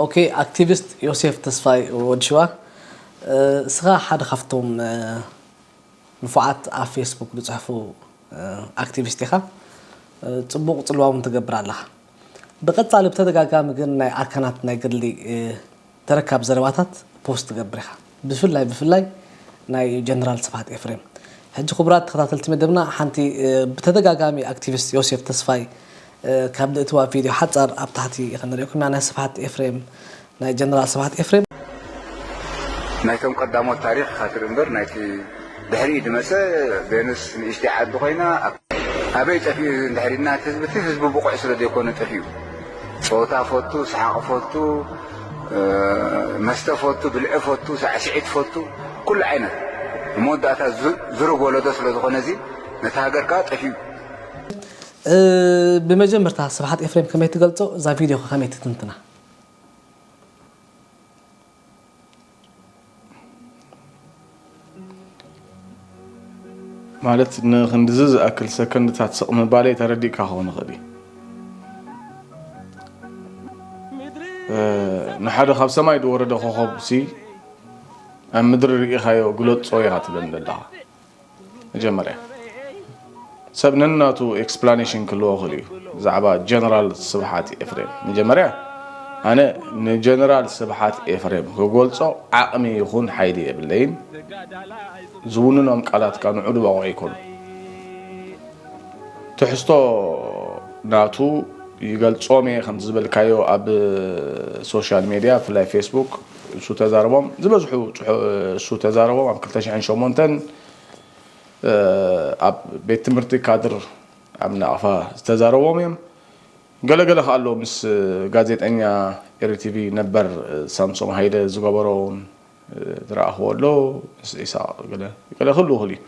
ኦኬ፣ ኣክቲቪስት ዮሴፍ ተስፋይ ወድሽዋ፣ እስኻ ሓደ ካብቶም ንፉዓት ኣብ ፌስቡክ ዝጽሕፉ ኣክቲቪስት ኢኻ። ጽቡቕ ጽልዋ እውን ትገብር ኣለኻ። ብቐጻሊ ብተደጋጋሚ ግን ናይ ኣርካናት ናይ ገድሊ ተረካብ ዘረባታት ፖስት ትገብር ኢኻ። ብፍላይ ብፍላይ ናይ ጀነራል ስብሓት ኤፍሬም። ሕጂ ክቡራት ተኸታተልቲ መደብና ሓንቲ ብተደጋጋሚ ኣክቲቪስት ዮሴፍ ተስፋይ ካብ ዘእትዋ ቪድዮ ሓጻር ኣብ ታሕቲ ክንርእየኩም ኢና። ናይ ስብሓት ኤፍሬም ናይ ጀነራል ስብሓት ኤፍሬም። ናይቶም ቀዳሞት ታሪኽ ኢኻ ትርኢ እምበር ናይቲ ድሕሪኡ ዝመጸ ቬኑስ ንእሽተይ ዓዲ ኮይና ኣበይ ጠፊኡ እንድሕር ኢልና እቲ ህዝቢ እቲ ህዝቢ ብቑዕ ስለ ዘይኮነ ጠፊኡ ጸወታ ፈቱ፣ ሰሓቕ ፈቱ፣ መስተ ፈቱ፣ ብልዒ ፈቱ፣ ሳዕስዒት ፈቱ፣ ኩሉ ዓይነት መወዳእታ ዝሩግ ወለዶ ስለ ዝኾነ እዚ ነቲ ሃገር ከኣ ጠፊኡ። ብመጀመርታ ስብሓት ኤፍሬም ከመይ ትገልጾ? እዛ ቪድዮ ከ ከመይ ትትንትና? ማለት ንክንድዚ ዝኣክል ሰከንድታት ስቕ ምባለይ ተረዲእካ ክኸውን ይኽእል እዩ። ንሓደ ካብ ሰማይ ዝወረደ ኮኾብ ሲ ኣብ ምድሪ ርኢኻዮ ግለጾ ኢኻ ትብለኒ ዘለኻ። መጀመርያ ሰብ ነናቱ ኤክስፕላኔሽን ክህልዎ ይኽእል እዩ ብዛዕባ ጀነራል ስብሓት ኤፍሬም። መጀመርያ ኣነ ንጀነራል ስብሓት ኤፍሬም ክገልጾ ዓቕሚ ይኹን ሓይሊ የብለይን። ዝውንኖም ቃላት ከኣ ንዑ ድባቑ ኣይኮኑን። ትሕዝቶ ናቱ ይገልጾም እየ ከምቲ ዝበልካዮ ኣብ ሶሻል ሜድያ ብፍላይ ፌስቡክ እሱ ተዛረቦም ዝበዝሑ እሱ ተዛረቦም ኣብ ክልተ ሽሕን ሸሞንተን ኣብ ቤት ትምህርቲ ካድር ኣብ ናቕፋ ዝተዛረቦም እዮም። ገለገለ ከኣ ኣሎ ምስ ጋዜጠኛ ኤሪ ቲቪ ነበር ሳምሶም ሃይለ ዝገበሮ እውን ዝረኣኽዎ ኣሎ ምስ ኢሳቕ ገለ ገለ ክህሉ ይኽእል እዩ።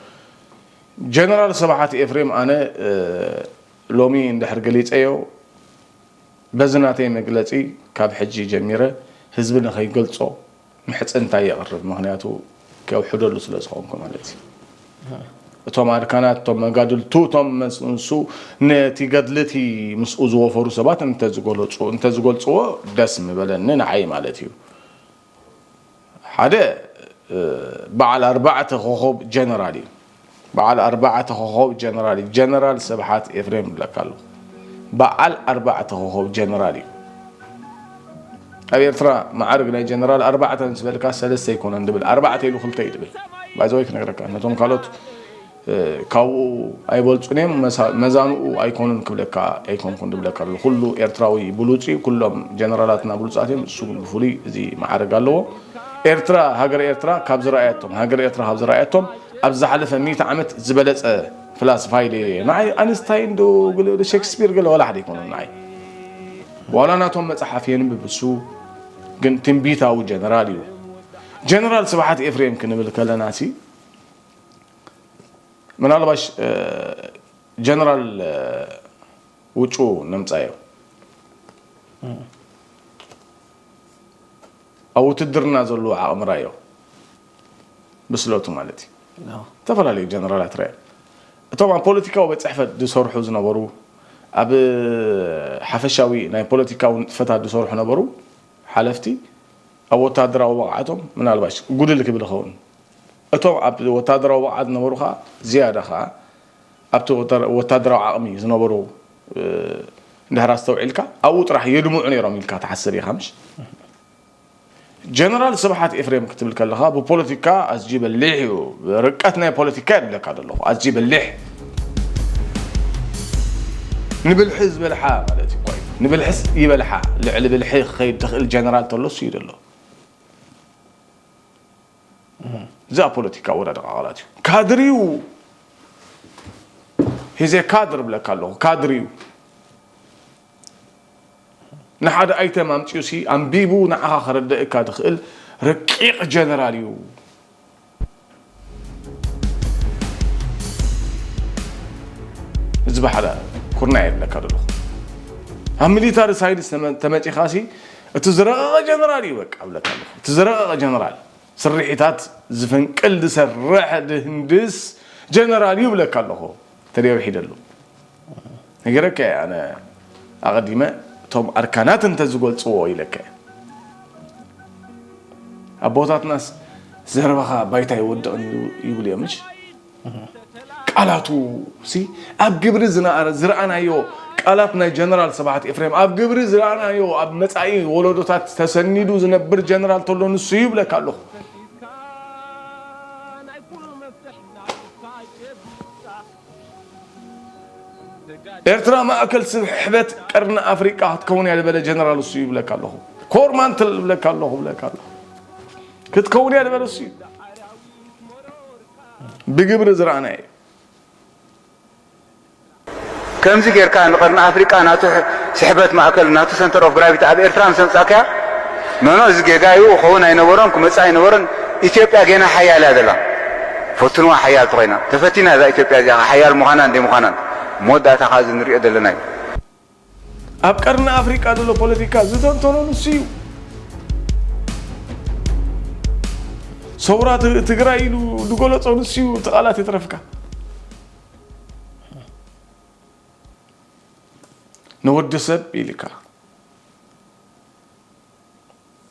ጀነራል ስብሓት ኤፍሬም ኣነ ሎሚ እንድሕር ገሊፀዮ በዚ ናተይ መግለፂ ካብ ሕጂ ጀሚረ ህዝቢ ንኸይገልፆ ምሕፅንታይ የቕርብ። ምኽንያቱ ከውሕደሉ ስለ ዝኾንኩ ማለት እዩ። እቶም ኣርካናት፣ እቶም መጋድልቱ፣ እቶም ምስ ንሱ ነቲ ገድሊ እቲ ምስኡ ዝወፈሩ ሰባት እንተዝገለፁ እንተዝገልፅዎ ደስ ምበለኒ ንዓይ ማለት እዩ። ሓደ በዓል ኣርባዕተ ኮኾብ ጀነራል እዩ። በዓል ኣርባዕተ ኮኾብ ጀነራል እዩ። ጀነራል ስብሓት ኤፍሬም ይብለካ ኣለኹ። በዓል ኣርባዕተ ኮኾብ ጀነራል እዩ። ኣብ ኤርትራ መዓርግ ናይ ጀነራል ኣርባዕተ ምስ በልካ ሰለስተ ኣይኮነን ድብል፣ ኣርባዕተ ኢሉ ክልተ እዩ ድብል። ባይዘወይ ክነግረካ ነቶም ካልኦት ካብኡ ኣይበልጹን እዮም፣ መዛንኡ ኣይኮኑን ክብለካ ኣይኮንኩን ድብለካ ኣለኹ። ኩሉ ኤርትራዊ ብሉጽ እዩ፣ ኩሎም ጀነራላትና ብሉጻት እዮም። እሱ ግን ብፍሉይ እዚ መዓርግ ኣለዎ። ኤርትራ፣ ሃገረ ኤርትራ ካብ ዝረኣየቶም፣ ሃገረ ኤርትራ ካብ ዝረኣየቶም ኣብ ዝሓለፈ ሚእቲ ዓመት ዝበለጸ ፍላስፋ ኢለ እየ። ንዓይ ኣንስታይን ዶ ሸክስፒር ገለ ዋላ ሓደ ኣይኮኑን ንዓይ። ዋላ ናቶም መጽሓፍ የንብብ እሱ ግን ትንቢታዊ ጀነራል እዩ። ጀነራል ስብሓት ኤፍሬም ክንብል ከለና ሲ ምናልባሽ ጀነራል ውጩ ነምጻዮ ኣብ ውትድርና ዘለዎ ዓቕሚ ራዮ ብስለቱ ማለት እዩ። ዝተፈላለዩ ጀነራላት ራዮ እቶም ኣብ ፖለቲካዊ ቤት ጽሕፈት ዝሰርሑ ዝነበሩ ኣብ ሓፈሻዊ ናይ ፖለቲካዊ ንጥፈታት ዝሰርሑ ነበሩ ሓለፍቲ ኣብ ወታደራዊ ብቕዓቶም ምናልባሽ ጉድል ክብል ይኸውን። እቶም ኣብ ወታደራዊ ብቕዓት ዝነበሩ ከዓ ዝያዳ ከዓ ኣብቲ ወታደራዊ ዓቕሚ ዝነበሩ እንድሕር ኣስተውዒልካ ኣብኡ ጥራሕ የድምዑ ነይሮም ኢልካ ትሓስብ ኢኻ ምሽ? ጀነራል ስብሓት ኤፍሬም ክትብል ከለኻ ብፖለቲካ ኣዝዩ በሊሕ እዩ። ርቀት ናይ ፖለቲካ የብለካ ዘለኹ ኣዝዩ በሊሕ ንብልሒ ዝበልሓ ማለት እዩ። ቆይ ንብልሕስ ይበልሓ ልዕሊ ብልሒ ክኸይድ ትኽእል ጀነራል ተሎ እሱ እዩ ዘሎ። እዚ ኣብ ፖለቲካ ኣወዳድቃ ቃላት እዩ። ካድር እዩ። ሂዜ ካድር እብለካ ኣለኹ። ካድር እዩ። ንሓደ ኣይተም ኣምፂኡ ሲ ኣንቢቡ ንዓኻ ከረደእካ ዝኽእል ረቂቕ ጀነራል እዩ። ዝበሓላ ኩርናዕ የብለካ ዘለኹ ኣብ ሚሊታሪ ሳይንስ ተመፂኻ ሲ እቲ ዝረቐቐ ጀነራል እዩ በቃ እብለካ ኣለኹ እቲ ዝረቐቐ ጀነራል ስርሒታት ዝፍንቅል ዝሰርሕ ድህንድስ ጀነራል እዩ እብለካ ኣለኹ ተደውሒደሉ ነጊረካ እየ ኣነ ኣቐዲመ እቶም ኣርካናት እንተዝገልፅዎ ኢለካ እየ ኣቦታትናስ ዘረባኻ ባይታ ይወድቕን እዩ ይብሉ እዮም። እሺ፣ ቃላቱ ሲ ኣብ ግብሪ ዝነኣረ ዝረኣናዮ ቃላት ናይ ጀነራል ስብሓት ኤፍሬም፣ ኣብ ግብሪ ዝረኣናዮ ኣብ መጻኢ ወለዶታት ተሰኒዱ ዝነብር ጀነራል ተሎ ንሱ እዩ ይብለካ ኣለኹ። ኤርትራ ማእከል ስሕበት ቀርኒ ኣፍሪቃ ክትከውን እያ ዝበለ ጀነራል እሱ ይብለካ ኣለኹ። ኮር ማንትል ይብለካ ኣለኹ፣ ይብለካ ኣለኹ። ክትከውን እያ ዝበለ እሱ እዩ። ብግብሪ ዝረኣናዮ እዩ። ከምዚ ጌርካ ንቐርኒ ኣፍሪቃ ናቱ ሕ-፣ ስሕበት ማእከል፣ ናቱ ሰንተር ኦፍ ግራቪቲ ኣብ ኤርትራ ምስ ኣምጻእካያ፣ ኖ፣ ኖ፣ እዚ ጌጋ እዩ፣ ክኸውን ኣይነበሮን፣ ክመጽእ ኣይነበሮን። ኢትዮጵያ ጌና ሓያል እያ ዘላ። ፈትንዋ ሓያል ተኾይና። ተፈቲና እዛ ኢትዮጵያ እዚኣ ሓያል ምዃናን ዘይምዃናን። መወዳእታ ከኣ እዚ ንሪኦ ዘለና እዩ። ኣብ ቀርኒ ኣፍሪቃ ዘሎ ፖለቲካ ዝተንተኖ ንሱ እዩ። ሰውራ ት-፣ ትግራይ ኢሉ ዝገለጾ ንሱ እዩ። እቲ ቃላት ይትረፍካ። ንወዲ ሰብ ኢልካ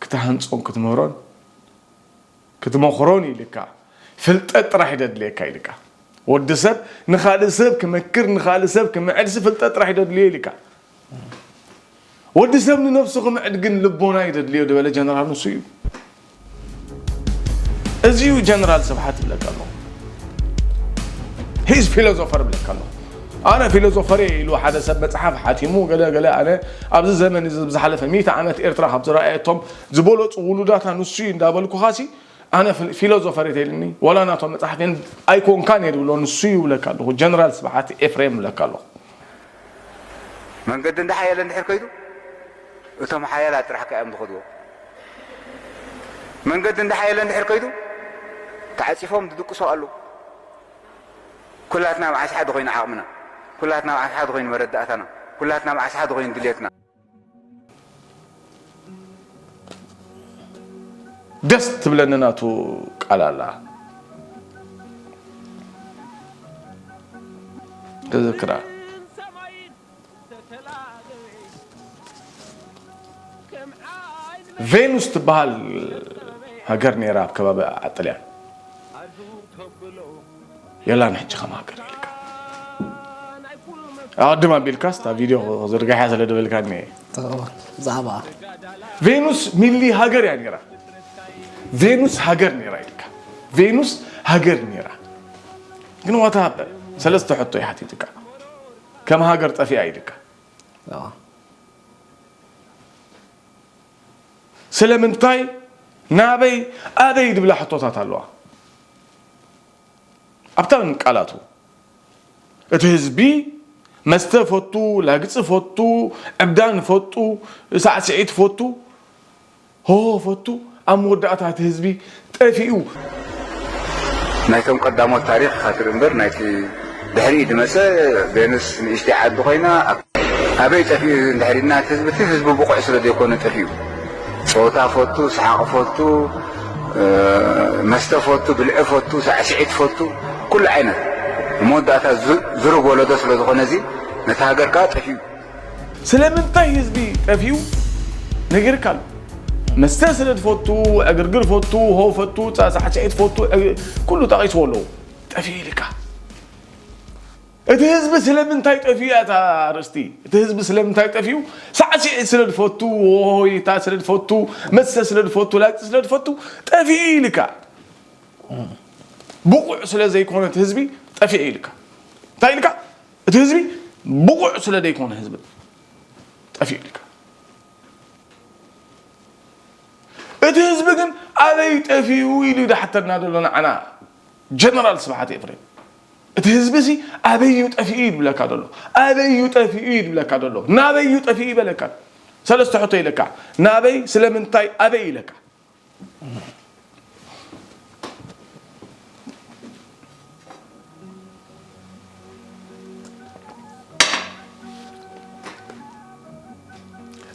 ክትሃንጾን ክትምህሮን ክትመኽሮን ኢልካ፣ ፍልጠት ጥራሕ እዩ ደድልየካ ኢልካ። ወዲ ሰብ ንኻልእ ሰብ ክመክር፣ ንኻልእ ሰብ ክምዕድሲ ፍልጠት ጥራሕ እዩ ደድልዮ ኢልካ። ወዲ ሰብ ንነብሱ ክምዕድ ግን ልቦና እዩ ደድልዮ ዝበለ ጀነራል ንሱ እዩ። እዚ እዩ ጀነራል ስብሓት ይብለካ ኣለኹ። ሂዝ ፊሎዞፈር ይብለካ ኣለኹ። ኣነ ፊሎዞፈር እየ ኢሉ ሓደ ሰብ መጽሓፍ ሓቲሙ ገለ ገለ፣ ኣነ ኣብዚ ዘመን እዚ ዝሓለፈ ሚእቲ ዓመት ኤርትራ ካብ ዝረኣየቶም ዝበለጹ ውሉዳታ ንሱ እዩ እንዳበልኩኻሲ፣ ኣነ ፊ-፣ ፊሎዞፈር እየ ተይልኒ፣ ዋላ ናቶም መጽሓፍ እየን ኣይኮንካን እየ ዝብሎ፣ ንሱ እዩ ይብለካ ኣለኹ። ጀነራል ስብሓት ኤፍሬም ይብለካ ኣለኹ። መንገዲ እንዳሓየለ እንድሕር ከይዱ፣ እቶም ሓያላት ጥራሕ ከ እዮም ዝኸድዎ። መንገዲ እንዳሓየለ እንድሕር ከይዱ፣ ተዓጺፎም ዝድቅሱ ኣለዉ። ኩላትና መዓስ ሓደ ኮይኑ ዓቕምና፣ ኩላትና መዓስ ሓደ ኮይኑ መረዳእታና፣ ኩላትና መዓስ ሓደ ኮይኑ ድሌትና። ደስ ትብለኒ ናቱ ቃል ኣላ። ክዝክራ። ቬኑስ ትበሃል ሃገር ነይራ ኣብ ከባቢ ጥልያን። የላን ሕጂ ከም ሃገር ኢልካ። ኣቐድም ኣቢልካስ እታ ቪድዮ ክዝርግሐ ስለ ደበልካኒ እየ። ብዛዕባ ቬኑስ ሚሊ ሃገር እያ ነይራ። ቬኑስ ሃገር ነይራ ኢልካ። ቬኑስ ሃገር ነይራ። ግን ዋታ ሃበር ሰለስተ ሕቶ ይሓቲትካ። ከም ሃገር ጠፊኣ ኢልካ። ኣዎ። ስለምንታይ፣ ናበይ፣ ኣበይ ዝብላ ሕቶታት ኣለዋ። ኣብታ ቃላቱ እቲ ህዝቢ መስተ ፈቱ፣ ላግጺ ፈቱ፣ ዕብዳን ፈቱ፣ ሳዕስዒት ፈቱ፣ ሆሆ ፈቱ፣ ኣብ መወዳእታ እቲ ህዝቢ ጠፊኡ። ናይቶም ቀዳሞት ታሪኽ ኢኻ ትርኢ እምበር፣ ናይቲ ድሕሪኡ ዝመጸ ቬኑስ ንእሽተይ ዓዲ ኮይና፣ ኣብ-፣ ኣበይ ጠፊኡ እንድሕር ኢልና፣ እቲ ህዝቢ፣ እቲ ህዝቢ ብቑዕ ስለ ዘይኮነ ጠፊኡ። ጸወታ ፈቱ፣ ሰሓቕ ፈቱ፣ እ፣ መስተ ፈቱ፣ ብልዒ ፈቱ፣ ሳዕስዒት ፈቱ፣ ኩሉ ዓይነት። መወዳእታ ዙ-፣ ዝሩግ ወለዶ ስለ ዝኾነ፣ እዚ ነቲ ሃገር ከኣ ጠፊኡ። ስለምንታይ ህዝቢ ጠፊኡ ነጊርካ ኣሎ። መስተ ስለ ትፈቱ፣ ዕግርግር ፈቱ፣ ሆ ፈቱ፣ ጻ-፣ ሳዕስዒት ፈቱ፣ ዕግ-፣ ኩሉ ጠቒስዎ ኣለዉ። ጠፊኡ ኢልካ። እቲ ህዝቢ ስለምንታይ ጠፊኡ እያ እታ ኣርእስቲ። እቲ ህዝቢ ስለምንታይ ጠፊኡ? ሳዕስዒት ስለ ዝፈቱ፣ ሆሆይታ ስለ ዝፈቱ፣ መስተ ስለ ዝፈቱ፣ ላግጺ ስለ ዝፈቱ ጠፊኡ ኢልካ። ብቑዕ ስለ ዘይኮነ እቲ ህዝቢ ጠፊኡ ኢልካ። እንታይ ኢልካ? እቲ ህዝቢ ብቑዕ ስለ ዘይኮነ ህዝቢ ጠፊኡ ኢልካ። እቲ ህዝቢ ግን ኣበይ ጠፊኡ ኢሉ እዩ ዝሓተና ዘሎ ንዓና። ጀነራል ስብሓት ኤፍሬም፣ እቲ ህዝቢ እዚ ኣበይ እዩ ጠፊኡ እዩ ዝብለካ ዘሎ። ኣበይ እዩ ጠፊኡ እዩ ዝብለካ ዘሎ። ናበይ እዩ ጠፊኡ ይበለካ። ሰለስተ ሕቶ ኢለካ። ናበይ፣ ስለምንታይ፣ ኣበይ ኢለካ።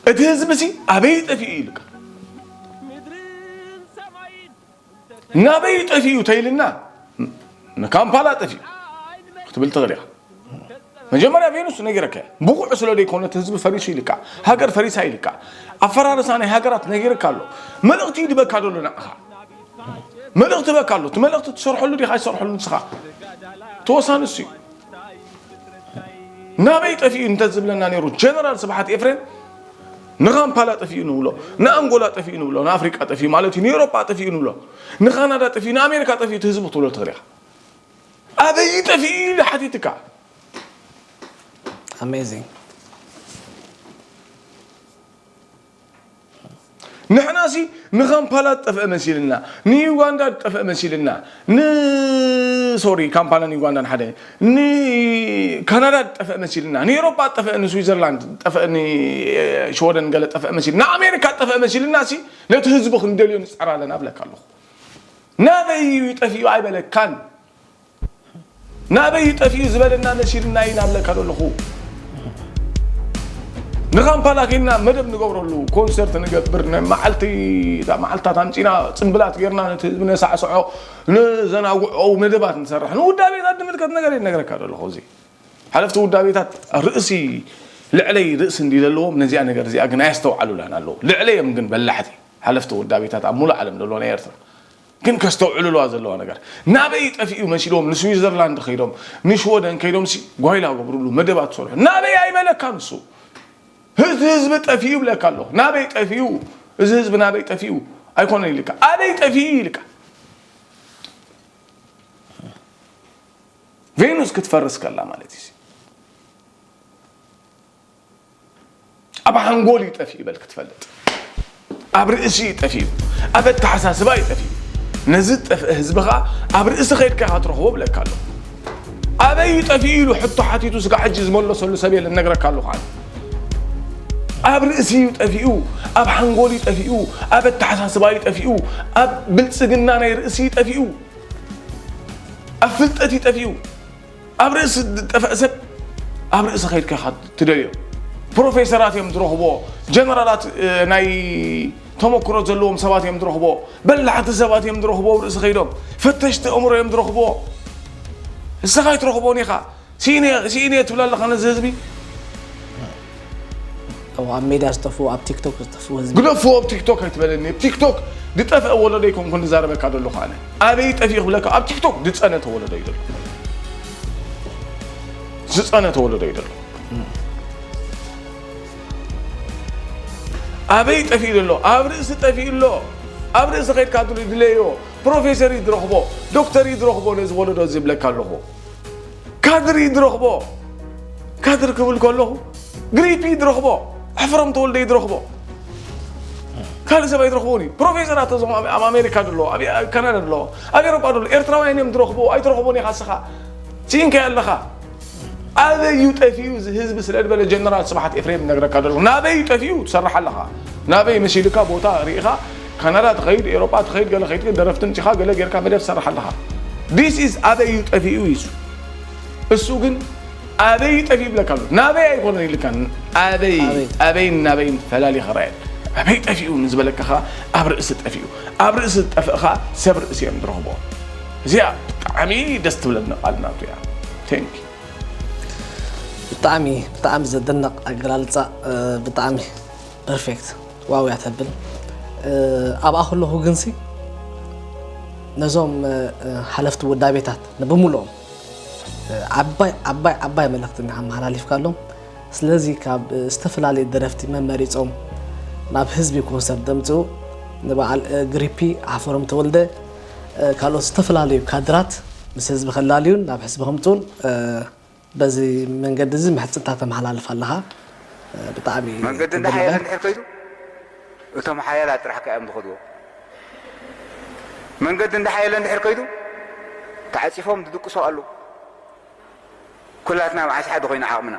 እቲ ህዝቢ ሲ ኣበይ ጠፊኡ ኢልካ። ናበይ ጠፊኡ ተይልና፣ ንካምፓላ ጠፊኡ ክትብል ትኽእል ኢኻ። መጀመርያ ቬኑስ ነጊረከ፣ ብቑዕ ስለ ዘይኮነ እቲ ህዝቢ ፈሪሱ ኢልካ፣ ሃገር ፈሪሳ ኢልካ፣ ኣፈራርሳ ናይ ሃገራት ነጊርካ ኣሎ። መልእኽቲ ይድበካ ዘሎ ንዓኻ። መልእኽቲ በካ ኣሎ። እቲ መልእኽቲ ትሰርሐሉ ዲኻ ኣይሰርሐሉ ንስኻ? ተወሳኒ እሱ እዩ። ናበይ ጠፊኡ እንተ ዝብለና ነይሩ ጀነራል ስብሓት ኤፍሬም፣ ንካምፓላ ጠፊኡ ንብሎ፣ ንኣንጎላ ጠፊኡ ንብሎ፣ ንኣፍሪቃ ጠፊኡ ማለት እዩ፣ ንኤውሮጳ ጠፊኡ ንብሎ፣ ንካናዳ ጠፊኡ፣ ንኣሜሪካ ጠፊኡ፣ እቲ ህዝቢ ክትብሎ ትኽእል ኢኻ። ኣበይ ጠፊኡ ኢሉ ሓቲትካ? Amazing። ንሕናሲ ንካምፓላ ዝጠፍአ መሲልና፣ ንዩጋንዳ ዝጠፍአ መሲልና፣ ን ሶሪ፣ ካምፓላን ዩጋንዳን ሓደ፣ ንካናዳ ዝጠፍአ መሲልና፣ ንኤውሮጳ ዝጠፍአ፣ ንስዊዘርላንድ ዝጠፍአ፣ ንሽወደን ገለ ዝጠፍአ መሲልና፣ ንኣሜሪካ ዝጠፍአ መሲልና ሲ ነቲ ህዝቢ ክንደልዮ ንፅዕር ኣለና እብለካ ኣለኹ። ናበይ እዩ ጠፊኡ ኣይበለካን። ናበይ እዩ ጠፊኡ ዝበለና መሲልና ኢና እብለካ ዘለኹ። ንካምፓላ ኬድና መደብ ንገብረሉ፣ ኮንሰርት ንገብር፣ መዓልቲ፣ እታ መዓልትታት ኣምፂና ፅምብላት ጌርና ነቲ ህዝቢ ነሳዕስዖ፣ ነዘናግዖ፣ መደባት ንሰርሕ። ንውዳቤታት ዝምልከት ነገር እየ ዝነግረካ ዘለኹ። እዚ ሓለፍቲ ውዳቤታት ርእሲ ልዕለይ ርእሲ እንዲ ዘለዎም ነዚኣ ነገር እዚኣ ግን ኣየስተውዓሉላን ኣለዉ። ልዕለዮም ግን በላሕቲ ሓለፍቲ ውዳቤታት ኣብ ሙሉእ ዓለም ዘለዉ ናይ ኤርትራ ግን ከስተውዕሉልዋ ዘለዋ ነገር ናበይ ጠፊኡ መሲልዎም ንስዊዘርላንድ ከይዶም ንሽወደን ከይዶም ሲ ጓይላ ገብርሉ መደባት ትሰርሑ ናበይ ኣይበለካ ንሱ እቲ ህዝቢ ጠፊኡ ይብለካ ኣለኹ ናበይ ጠፊኡ እዚ ህዝቢ ናበይ ጠፊኡ ኣይኮነን ይልካ ኣበይ ጠፊኡ ይልካ ቬኑስ ክትፈርስ ከላ ማለት እዩ ኣብ ሓንጎል እዩ ጠፊኡ በል ክትፈልጥ ኣብ ርእሲ እዩ ጠፊኡ ኣብ ኣተሓሳስባ እዩ ጠፊኡ ነዚ ዝጠፍአ ህዝቢ ከዓ ኣብ ርእሲ ከይድካ ኢኻ ትረኽቦ ብለካ ኣሎ ኣበይ እዩ ጠፊኡ ኢሉ ሕቶ ሓቲቱ ስጋ ሕጂ ዝመለሰሉ ሰብ የለን ነግረካ ኣለኹ ኣነ ኣብ ርእሲ እዩ ጠፊኡ ኣብ ሓንጎል እዩ ጠፊኡ ኣብ ኣተሓሳስባ እዩ ጠፊኡ ኣብ ብልፅግና ናይ ርእሲ እዩ ጠፊኡ ኣብ ፍልጠት እዩ ጠፊኡ ኣብ ርእሲ ዝጠፍአ ሰብ ኣብ ርእሲ ከይድካ ኢኻ ትደልዮ ፕሮፌሰራት እዮም ዝረኽቦ ጀነራላት ናይ ተመክሮ ዘለዎም ሰባት እዮም ዝረኽቦ በላሕቲ ሰባት እዮም ዝረኽቦ ኣብ ርእሲ ከይዶም ፈተሽቲ ኣእምሮ እዮም ዝረኽቦ እስኻ ኣይትረኽቦን ኢኻ ስኢነ ትብላ ኣለኻ ነዚ ህዝቢ ኣብ ሜድያ ዝጠፍኡ ኣብ ቲክቶክ ዝጠፍኡ ህዝቢ ግደፍዎ ኣብ ቲክቶክ ኣይትበለኒ ኣብ ቲክቶክ ዝጠፍአ ወለዶ ይኮንኩ ዝዛረበካ ዘለኹ ኣነ ኣበይ ጠፊኡ ክብለካ ኣብ ቲክቶክ ዝፀነ ተወለዶ እዩ ዘሎ ዝፀነ ተወለዶ እዩ ዘሎ ኣበይ ጠፊኡ ዘሎ ኣብ ርእሲ ጠፊኡ ኣሎ ኣብ ርእሲ ከይድካ ድለዮ ፕሮፌሰር እዩ ዝረኽቦ ዶክተር እዩ ዝረኽቦ ነዚ ወለዶ ዝብለካ ኣለኹ ካድር እዩ ዝረኽቦ ካድር ክብል ከለኹ ግሪፕ እዩ ዝረኽቦ ኣሕፈሮም ተወልደ እዩ ዝረኽቦ ካልእ ሰብ ኣይትረኽቦን እዩ ፕሮፌሰራት እዞም ኣብ ኣሜሪካ ዘሎ ኣብ ካናዳ ዘሎ ኣብ ኤሮጳ ዘሎ ኤርትራውያን እዮም ዝረኽቦ ኣይትረኽቦን ኢኻ ስኻ ስኢንካዮ ኣለኻ ኣበይ እዩ ጠፊኡ እዚ ህዝቢ ስለ ዝበለ ጀነራል ስብሓት ኤፍሬም ነግረካ ዘለኹ ናበይ እዩ ጠፊኡ ትሰርሕ ኣለኻ ናበይ መሲልካ ቦታ ርኢኻ ካናዳ ትኸይድ ኤሮጳ ትኸይድ ገለ ከይትኸይድ ደረፍቲ ምፂኻ ገለ ጌርካ መደብ ትሰርሕ ኣለኻ this is ኣበይ እዩ ጠፊኡ እዩ እሱ ግን ኣበይ ጠፊኡ ይብለካ ኣሎ ናበይ ኣይኮነን ኢልካ ኣበይ ኣበይን ናበይን ፈላሊኻ ራየል ኣበይ ጠፊኡ ንዝበለካ ኸዓ ኣብ ርእሲ ጠፊኡ ኣብ ርእሲ ዝጠፍእኻ ሰብ ርእሲ እዮም ዝረኽቦ እዚኣ ብጣዕሚ ደስ ትብለኒ ቃል ናቱ እያ thank you ብጣዕሚ ብጣዕሚ ዘደንቕ ኣገላልፃ ብጣዕሚ perfect ዋው እያ ተብል ኣብኣ ከለኹ ግንሲ ነዞም ሓለፍቲ ውዳቤታት ንብሙልኦም ዓባይ ዓባይ ዓባይ መልእኽቲ እኒኻ ኣመሓላሊፍካሎም ስለዚ ካብ ዝተፈላለዩ ደረፍቲ መመሪፆም ናብ ህዝቢ ኮንሰርት ዘምፅኡ ንበዓል ግሪፒ ሓፈሮም ተወልደ ካልኦት ዝተፈላለዩ ካድራት ምስ ህዝቢ ከላልዩን ናብ ህዝቢ ከምፅኡን በዚ መንገዲ እዚ ምሕፅንታ ተመሓላልፍ ኣለኻ ብጣዕሚ መንገዲ እንዳሓየለ እንድሕር ከይዱ እቶም ሓያላት ጥራሕ ከ እዮም ዝኸድዎ መንገዲ እንዳሓየለ እንድሕር ከይዱ ተዓፂፎም ዝድቅሱ ኣለዉ ኩላትና መዓስ ሓደ ኮይኑ ዓቕምና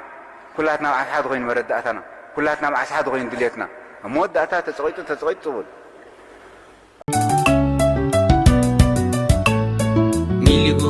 ኩላትና መዓስ ሓደ ኮይኑ መረዳእታና ኩላትና መዓስ ሓደ ኮይኑ ድልየትና ኣብ መወዳእታ ተፀቂጡ ተፀቂጡ ፅቡል ሚሊጎ